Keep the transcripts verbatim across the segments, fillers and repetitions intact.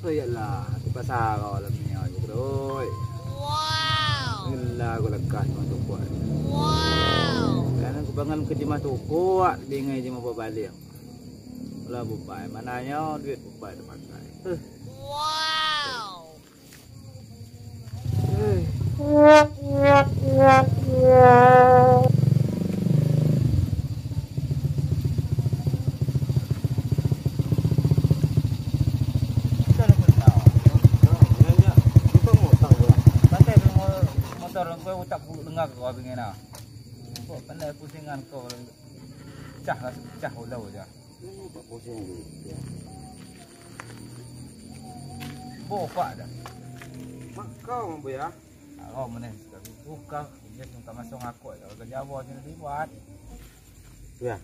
Iyolah, aku pasara lah mia je, Bro. Wow. Iyolah, aku lekas masuk kuat. Wow. Kan aku bangun ke jemah toko, bingai jemah babalik. Lah, bubai, mananyo duit bubai tepakai. Huh. Wow. Motor kau utak ku dengar kau bingai nah. Kau pandai pusingan kau. Pecah lah, pecah ulau je. Nampak pusing duit, ya. Bopak dah. Makau, Buya. Kau meneh sekali buka, dia sungkan masuk ngakuk, kalau ke Jawa sini liwat. Ya.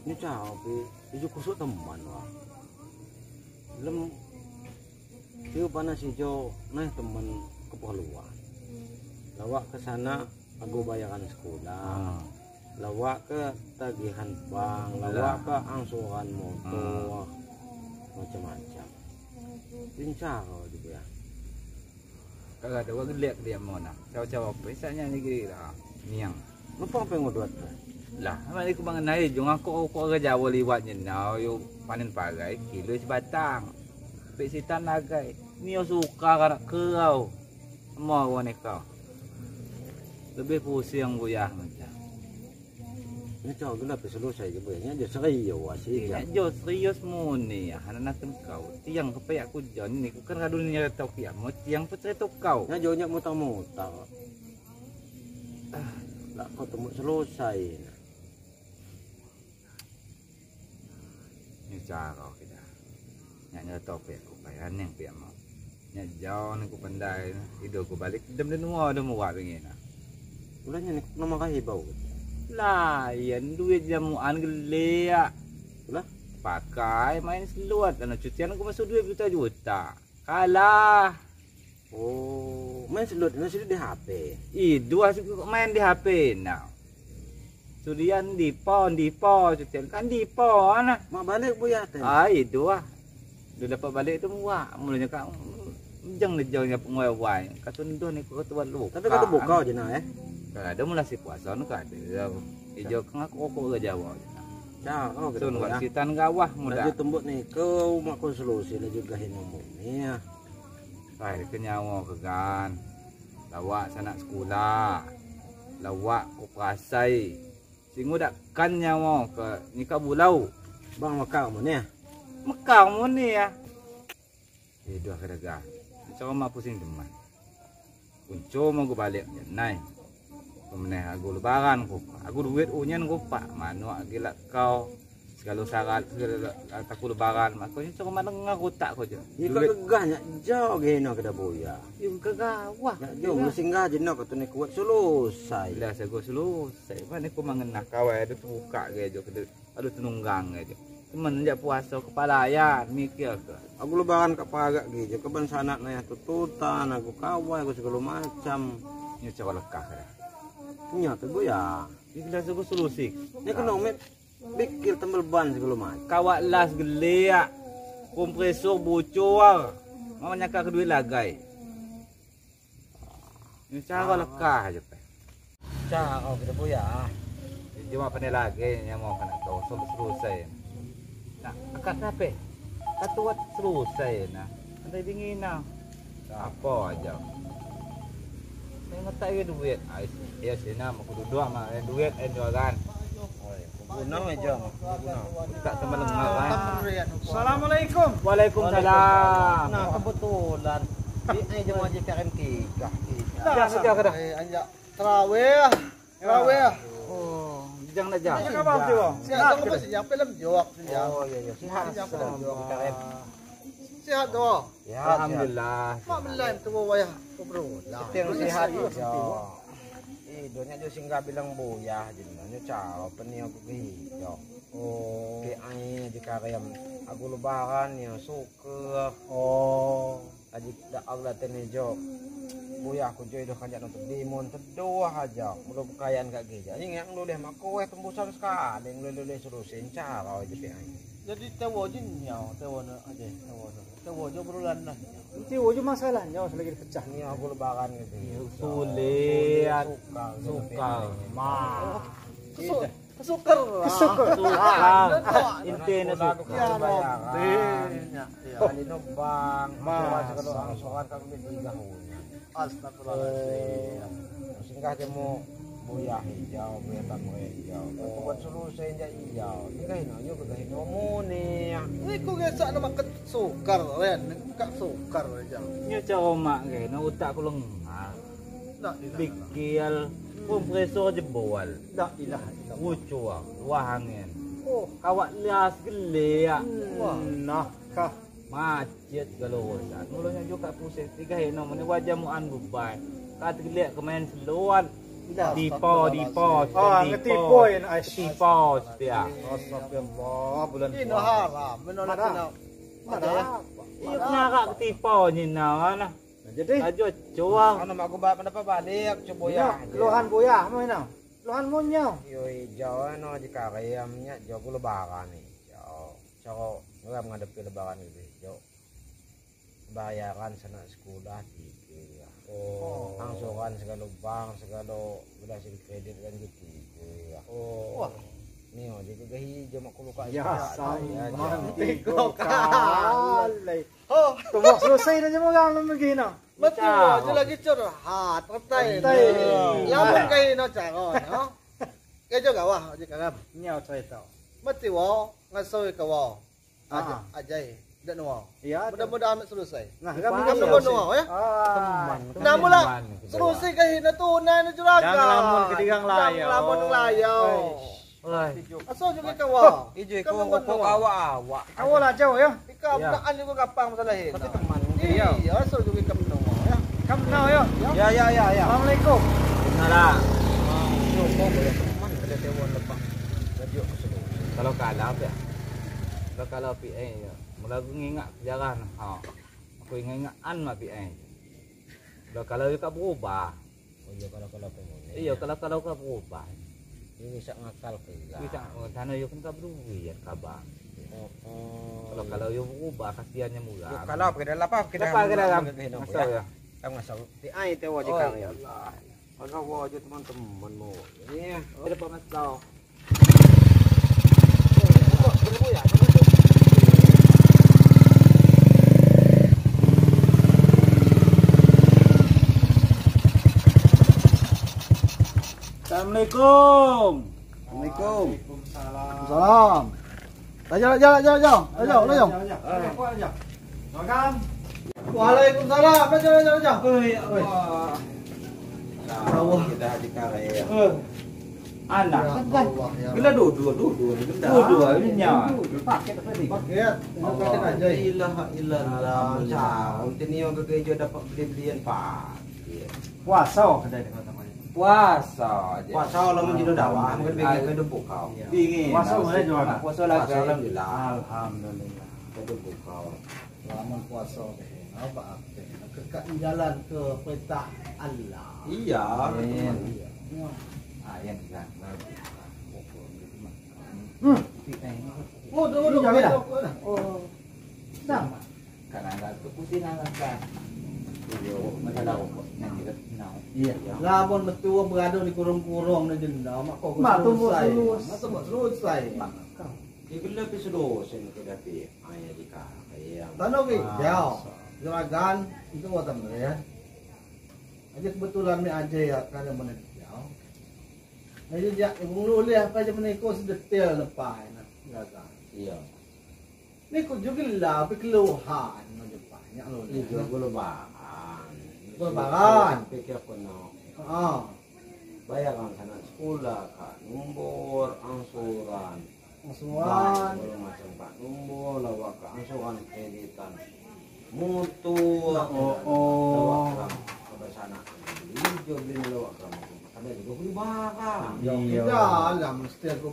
Ni cau pi, iju kusuk teman, wah. Lem, tiu panas ijo, nah, teman keperluan. Lawak ke sana, ago bayaran sekolah. Ah. Lawak ke tagihan bank, lawak ke angsuran motor, macam-macam. Lincah kau juga, ya. Kagak ado wak gelek dia mona. Cawa-cawa apa? Isaknya ni gila. Niang. Numpang pengen ngudut. Lah, mari ku mangenai jong aku, aku ke Jawa liwat nyenau, yo panen pagai, kilo sebatang. Pik sitan lagai. Ni yo suka kanak kerau. Mau wane kau. Lebih pusing Buya macam. Ni cau gila pe selesai je, Buya. Nya jo serius, wah, si. Nya jo serius muni, ya, anak-anak kau. Tiang kepayak ku jon ni, ku kan radu ni nyerita ku, ya. Mau tiang pe cerita kau. Nya jo nya mutar-mutar. Ah, lah kau temu selesai. Ni caro kita. Nya, nya topik ku pai, aning pia mau. Nya jauh ni ku pandai, idup ku balik, dem den wa, dem wa bingina. Ulah nya ni nama kahi bau. Lah, iyan duit jamuan geliak. Ulah? Pakai main slot, anu cutian ku masuk duit juta-juta. Kalah. Oh, main slot, main slot di H P. Iduah main di H P nah. Sudian dipo, dipo, cutian kan dipo nah. Mak balik Buya ten. Ah, iduah. Dah dapat balik tu muak. Mulanya kak jang ni jang nyap ngwai-wai. Katunduh ni ku ketua lu. Tapi kata buka je nah, eh. Kalau ada mula si puasa ni kada. Ijo kang aku kok ke Jawa. Dah, oh, sun kita buka. Sitan gawah muda. Laju tembuk ni ke rumah konselusi laju gahi nombor ni ya. Ai, ke nyawa ke gan. Lawak sanak sekula. Lawak koperasi. Singu dak kan nyawa ke nikah bulau. Bang mekar muni. Mekar muni ya. Eh, duah ke dagang. Caro mak pusing deman. Kunco mau ku balik je nai. Pemeneh agu lebaran ku pak. Agu duit unyan ku pak. Manuk agi lak kau. Segalo sarat, segalo aku lebaran. Makonyo cuma manengah utak ko je. Iko gegah nyak jauh geno keda Buya. Iko gegah wah. Nyak jauh, singgah je no katune kuat selusai. Lah sago selusai. Mane ko mangenah kawai ado tebuka ge jo keda, ado tenunggang ge jo. Cuman jak puaso kepala ayat mikir ke. Aku lebaran ka parak gi jo ke ban sanak nayah tututan, aku kawai, aku segalo macam. Nyo caro lekah dah. Nyo tu Buya. Ikhlas aku selusik. Ni kena umet. Bikil tembel ban segalo macam. Kawat las geliak. Kompresor bocor. Mama nyakak ke duit lagai. Ni caro lekah aja pe. Caro kito Buya. Cuma pandai lagai nyo mau kena kau sampai selusai. Nah, akad ape? Katuat selusai nah. Pandai dingin nah. Apo aja. Ni ngetak lagi duit. Ai, iyo sina mau duduk mah, eh, duit, eh, jualan. Oi, guna aja, guna. Tak teman dengar, eh. Assalamualaikum. Waalaikumsalam. Nah, kebetulan. Di, eh, jemaah Haji Karim tiga. Dah, dah, dah. Eh, anjak terawih. Terawih. Oh, jang nak jang. Apa khabar, Bang? Sihat, sihat, sihat. Apa lem jawab, sihat. Oh, iya, iya. Sihat, sihat. Sihat, doa. Ya, alhamdulillah. Mak belai tu wayah obrolan. Yang sihat, ya. Eh, dunia jo singgah bilang Buya, jadi nyo caro peniak begitu. Oh. Ke ai di Karim. Aku lebaran, ya, syukur. Oh. Aji dak Allah tene jo. Buya aku jo iduh kanjak nonton demon teduh aja. Mulo bekayan kak geja. Ingat ngelulih mako weh tembusan sekali ngelulih selusin caro aja pe ai. Jadi tewo ji nyau, tewo ne aja, tewo ne. Tewo ji obrolan ne. Tewo ji masalah nyau selagi pecah. Nyau gulu baran gitu. Sulit. Sulit, sukar, sukar. Ma. Kesu-, kesukar. Kesukar. Sukar. Intinya sukar. Ya, Rabbi. Ya, ya. Kali no bang, ma, coba kalau angsuran kan gitu, tiga tahun. Astagfirullahaladzim. Singgah temu Buya Hijau, Buya Tamrin Hijau. Buat solusi inja ijau. Singgah ino, yo singgah ino muni. Ni ku gesak nama ket sukar, Ren. Kak sukar aja. Nyo caro mak ke, na utak ku lengar. La ilaha illallah. Bikil, kompresor jebol. La ilaha illallah. Ucur, luah angin. Oh. Kawat las geliak. Wah. Nah, kah. Macet segala urusan. Mula nyo jugo pusing, tiga hari no muni wajah muan bubai. Ka tegeliak ke main seluan. Dipo, dipo, oh, dipo. Ngetipo, ya, Ais. Dipo setia. Astagfirullah, bulan puasa. Ino haram, ino haram. Haram. Iyo, kena kak ketipo ni, nah, nah. Nah, jadi? Ajo, cuang. Anu, mak gua ba-, pendapat balik, coba ya. Ino, keluhan Buya, mau ino? Keluhan mu nyo? Iyo, ijau, anu, di karya, minyak, jauh lebaran ni, ijau. Caro ngam ngadepi lebaran gitu, Jo. Bayaran sanak sekolah tigo. Oh. Angsuran segalo bank, segalo belas kredit kan gitu tigo. Oh. Wah. Ni, oh, jadi gahi Jo mak kuluka. Ya, sama. Tigo kali. Oh. Tu mau selesai dah jam orang lagi no. Betul, Jo lagi curhat, retai. Retai. Lamun gahi no caro, no. Gahi Jo gawah, Jo karam. Nyau cerita. Mati wo, ngasoi ka wo. Aja, ah, ajai. Dak nuo. Iya. Mudah-mudahan amat selesai. Nah, kami nuo, ya. Ah, teman. Nah, mula selesai gahi no tu, nah, ni juragan. Dang lamun ke digang layau. Dang lamun layau. Oi. Asal juga kawa. Ijo iko kawa awak. Kawa lah jauh, ya. Ika benaan juga gampang masalah ini. Tapi teman. Iya, asal juga kamu nuo, ya. Kamu nuo, ya. Ya, ya, ya, ya. Assalamualaikum. Waalaikumsalam. Yo, kau boleh teman, kada tewan lepas. Radio ke seluruh. Kalau kalah, ya. Kalau kalah, P A, ya. Mula aku ngingat sejarah, nah. Ha. Aku ingat-ingat an mak P A. Kalau, kalau ka berubah. Oh, iyo, kalau, kalau pemulai. Iyo, kalau, kalau ka berubah. Iyo, bisa ngakal ke lah. Bisa, oh, tano iyo kan ka berubah, ya, kabar. Oh, oh. Kalau, kalau iyo berubah, kasihan nya murah. Yo, kalau ke dalam apa? Ke dalam, ke dalam. Masuk, ya. Kita masuk. P A itu wajib kami. Oh, ya Allah. Pagawa aja teman-teman mau. Ini ya, ada pengasal. Assalamualaikum. Waalaikumsalam. Waalaikumsalam. Lajau, lajau, lajau, lajau. Lajau, lajau. Waalaikumsalam. Lajau, lajau, lajau. Oi, Allah. Nah, kita di karya. Eh. Anak, ya Allah, ya. Gila dua, dua, dua, dua, gila. Dua, dua, ini nyawa. Paket apa ni? Paket. Paket aja. La ilaha illallah. Alhamdulillah. Cak, om tini yang ke gereja dapat beli-belian paket. Puasa kedai dengan teman. Puasa aja. Puasa lah, mun jitu dawa, mungkin bikin ke dempuk kau. Iya. Dingin. Puasa boleh juga. Puasa lagi. Puasa alhamdulillah. Alhamdulillah. Ke dempuk kau. Lamun puasa teh, apa, apa? Kekak jalan ke perintah Allah. Iya. Amin. Iya. Ah, yang kan. Hmm. Oh, dulu, dulu. Oh. Sama. Karena nggak kepusingan kan. Iyo, masalah rokok. Nah, gitu. Nah. Iya. Lamun metuo berado di kurung-kurung ni jenda, mak kok selesai. Mak tumbuh selesai. Mak tumbuh selesai. Mak kau. Iyo, gelo pi sedosen ke dapet. Ayo, di kaka, iya. Tano ke, jauh. Juragan, itu buat apa ya? Aja kebetulan ni aja ya, kada menit jauh. Aja jak, ibu ngelulih apa aja meniko sedetail lepas, nah, juragan. Iya. Ni ku juga lah, tapi keluhan aja banyak lo. Ini juga lebaran. Lebaran. Pikir penuh. Ah. Bayaran sanak sekolah, ka numbur, angsuran. Angsuran. Bank, segala macam, ka numbur, lawa ka angsuran, kreditan. Motor, oh, oh. Lawa ka, ka sanak. Beli jo, beli lawa ka motor. Kada juga beli barang. Iya. Tidak lah, mesti aku.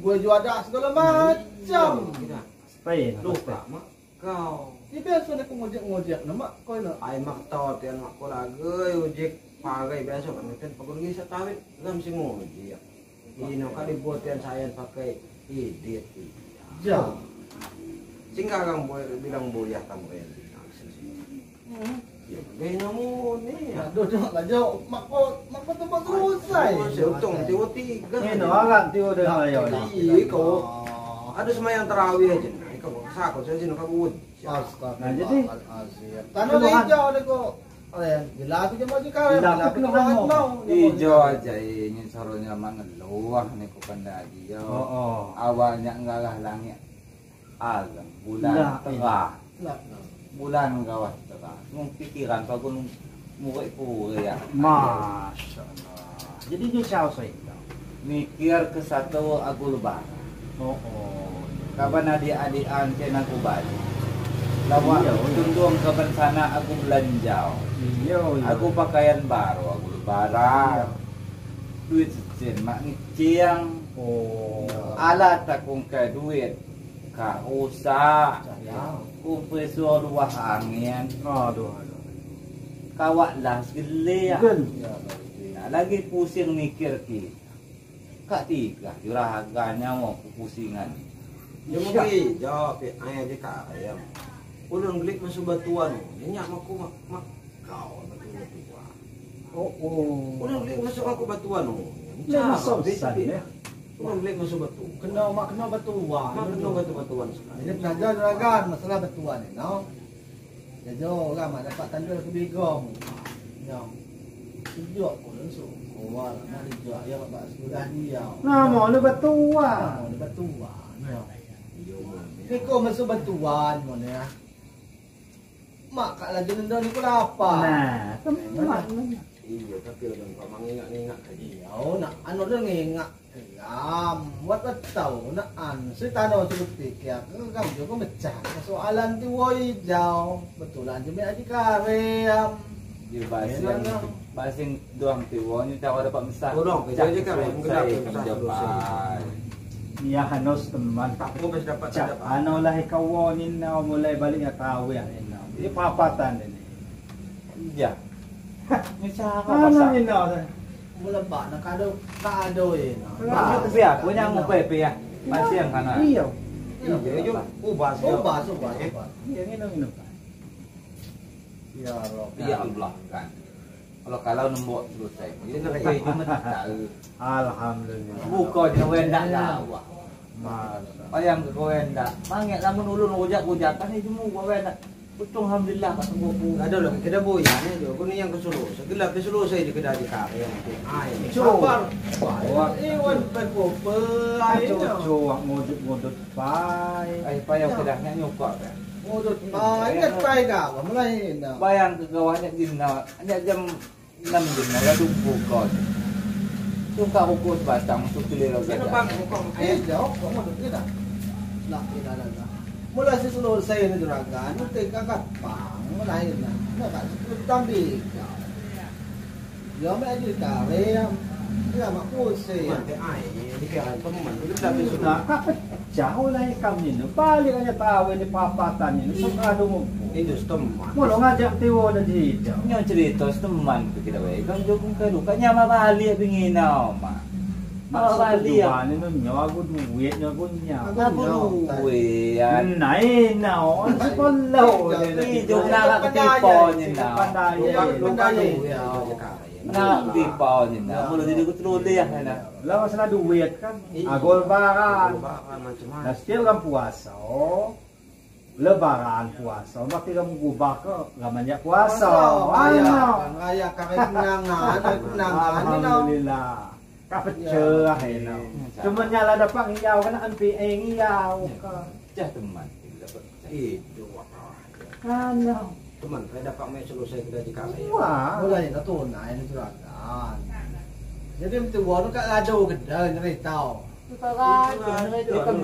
Gue juga ada segala macam. Iya. Lupa, mak. Kau. Ni biaso ni ku ngojek-ngojek ne, mak, kau ino. Ai, mak, tau tian, mak, kau lagai ojek parai biaso kan, tian pakai lagi satawit, ngam si ngojek. Ino kali buat tian sayan pakai idit, iya. Jao. Singgang boyah, bilang boyah tamo ya. Gaya namu ni. Aduh, dah lah, jao. Mako, mako tempat selesai. Selesai, untung tiwa tiga. Ino, aran tiwa dah lah, ya. Iko. Ada sembahyang tarawih aja. Iko, sako saja nak kabut. Astaga. Nah, jadi tanah hijau ni ko. Jelas tu cuma di kawin. Jelas tu cuma mau. Ijo aja ini saronya mangeluh ni ko pandai dia. Oh, oh. Awalnya ngarah langit. Alam, bulan terang. Bulan gawas terang. Nung pikiran pagun murid-murid ya. Masya Allah. Jadi nyo siau sa ito? Mikir ke satu agu lebaran. Oh, oh. Kaban adik-adik ante naku bali. Lawan tundung kaban sana agu belanjau. Iyo, iyo. Agu pakaian baru, agu lebaran. Duit sesen mak ngicing. Oh. Alat aku ngke duit. Ka rusak. Kompresor luah angin. Aduh, aduh. Kawak las gele. Nah, lagi pusing mikir ki. Ka tiga juragan nyawa kupusingan. Yo mungkin jawab ya, ayah di ka ayam. Ulun gelik maso batuan, nyak maku mak, mak. Kau batuan. Oh, oh. Ulun gelik maso aku batuan, oh. Ulun gelik maso batuan. Kena, mak kena batuan. Mak kena batu-batuan sekali. Jadi pelajar juragan masalah batuan ni, no. Jadi orang mak dapat tanda kebegong. Nyong. Tunjuk ko langsung. Awal mak dijak ya bak sekolah dia. Nama ni batuan? Nama ni batuan? Nyong. Ni ko maso batuan mo ni ya. Mak ka laju nendo ni ku lapa. Nah, teman. Iyo, tapi ulun ko mangingak-ngingak ka. Iyo, nak anu ulun ngingak. Lam, wat tau nak an si tano cukup pikir ke kam juga mecah persoalan ti woi jao. Betulan je me aji karem. Iyo, basing. Basing doang ti woi ni tau ada pak mesah. Tolong, cak aji karem, kenapa mesah terus? Iya, hanus teman. Aku masih dapat, dapat. Anu lah ikawo ni nau mulai balik ya tawe ya ni nau. Ini papatan ini. Iya. Ni siapa pasal? Anu ni nau. Mula bak nak kado, kado ini. Maksud siapa yang ngupai pia? Pasien kana. Iya. Iya, iya. Ubas, ubas, ubas. Iya, minum, minum. Ya Allah. Ya Allah kan. Kalau, kalau nembok selesai. Ini nak kayak cuma tahu. Alhamdulillah. Bukannya wendak lah, wah. Mas. Payah ke wendak. Mangek lamun ulun ojak-ojak kan itu mau wendak. Betul, alhamdulillah, kat tengok ku. Ada lah, kita boy, ya, ni tu. Aku ni yang ke Sulu. Segala ke Sulu saya di kedai di kaki yang tu. Ai, sabar. Wah. Eh, wan, pekope, ai, tu. Cowok ngodot-ngodot, pai. Ai, payah kedahnya nyokok, ya. Ngodot, pai, ingat, pai, dah. Mulai, dah. Bayang ke gawahnya gini, dah. Hanya jam enam jam, dah dumpu kau. Suka ukur sebatang, tu kelir lagi. Sana, Bang, kau. Eh, jauh, kau mau duduk dah. Lah, dah, dah, dah. Mula si Sulu saya ni juragan, nanti kakak, Bang, mulai, nah. Nah, tak, tak, tambik. Ya, mak aji karem. Ya, mak pusing. Mati ai, ini kira teman. Itu tak bisa. Nah, kak pecah lah ikam ni. Balik aja tawe ni papatan ni. Sok adu ngumpul. Itu teman. Mula ngajak tiwo dan jijau. Nyo cerita teman tu kita bae. Ikam jukung ke luka nyama balik bingi nau, mak. Maksud tujuan ni nyo, aku duit nyo, aku nyo. Aku duit. Nah, ino, sekolah. Ih, jom nak ketipu ni, nah. Pandai, pandai. Nak ketipu ni, nah. Mula jadi aku teroleh, nah. Lah, masalah duit kan. Agol barang. Nah, setiap bulan puasa, oh. Lebaran puasa, berarti kamu gubah ke, kamu nyak puasa. Puasa, raya, raya, kami kenangan, kenangan, you know. Alhamdulillah. Ka pecah, you know. Cuma nyala dapat ngiyau, kena M P A ngiyau ke. Jah teman, dapat. Itu, wah. Ano. Teman, saya dapat mai selesai kedai di kami. Wah. Mulai na tunai ni juragan. Jadi, mesti wanu ka lado kedai, nyeri tau.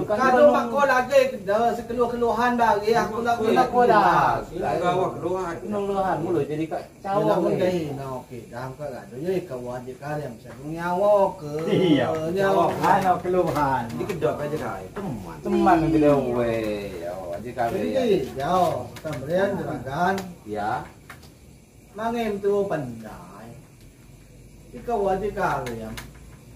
Kado mako lagi keda sekeluh-keluhan bagi aku lagi. Keluhan. Keluhan mulu jadi kak cawo. Dah, okey. Dah, kak, dah. Yo, kak, wajib kali yang bisa nyawa ke. Iya. Nyawa. Ano keluhan. Di kedai aja, kak. Teman. Teman kedai, weh. Yo, aja kali. Jadi, yo, tamrian juragan. Ya. Mangem tu pandai. Ika wajib kali ya.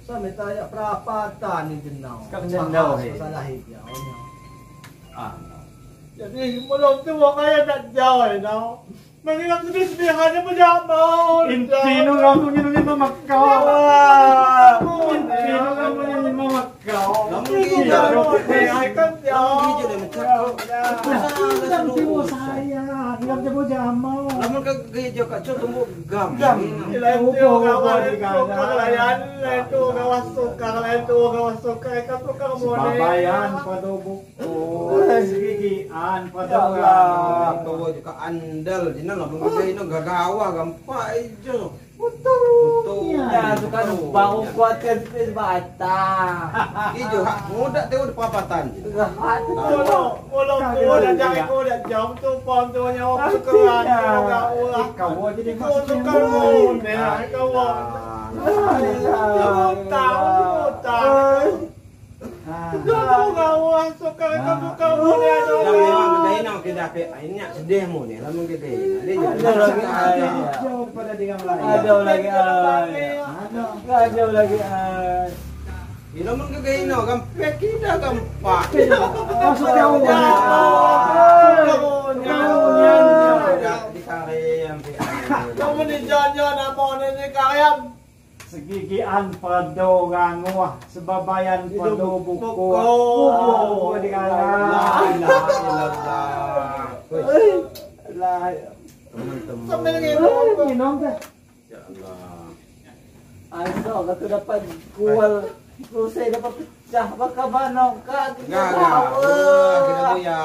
Sa mita ya perapatan ni jenau. Sekarang jenau, he. Masalah hijau ni. Jadi, molo tuwo ka ya, dak jao, no. Manginap sedih-sedih aja, bujang mau. Inti no, kamu ngin-ngin mamakau. Inti no, kamu ngin mamakau. Lamun gijo, lamun gijo, lamun gijo. Inti no, sayang, inti no, bujang mau. Lamun ka gijo ka, coba tumbuk gam. Gam. Lain tuwo gawa sokar, lain tuwo gawa sokar, lain tuwo gawa sokar, ka sokar mone. Sababayan pado buko. Sagigian pado. Ya Allah, tuwo ka andal, jina lamun ka gijo gagawa, gampang ijo. Betul. Betul. Ya, suka bang kuat kan space bata. Ijo, hak muda tuwo di papatan. Hak. Molo, molo tuwo dak jao, tuwo dak jao, tuwo pon, tuwo nyawa, tuwo keran, tuwo gawa. Kawo jadi tuwo masuk tukar yang mone, kawo. Utang, utang. Ah. Tuwo gawa, sokar, tuwo tukar mone, aduh. Dak, memang dak ino ke dak pe, ini sedih mone, lamun ke dak ino. Dia jadi ada lagi, ada lagi, ada lagi, ah. Ino mun ke dak ino, gampang kita gampang. Maksud kamu? Ya, ya, ya. Kamu ni jangan-jangan apa ni, ni kalian? Sagigian pado ranguh, sababayan pado buko. Buko. Buko di kanan. La ilaha illallah. Wih. Lah. Teman-teman. Sambil nginum. Nginum teh. Ya Allah. Aso, katu dapat kual, selesai dapat pecah, baka banong ka. Enggak, enggak. Wah, kita tuh ya.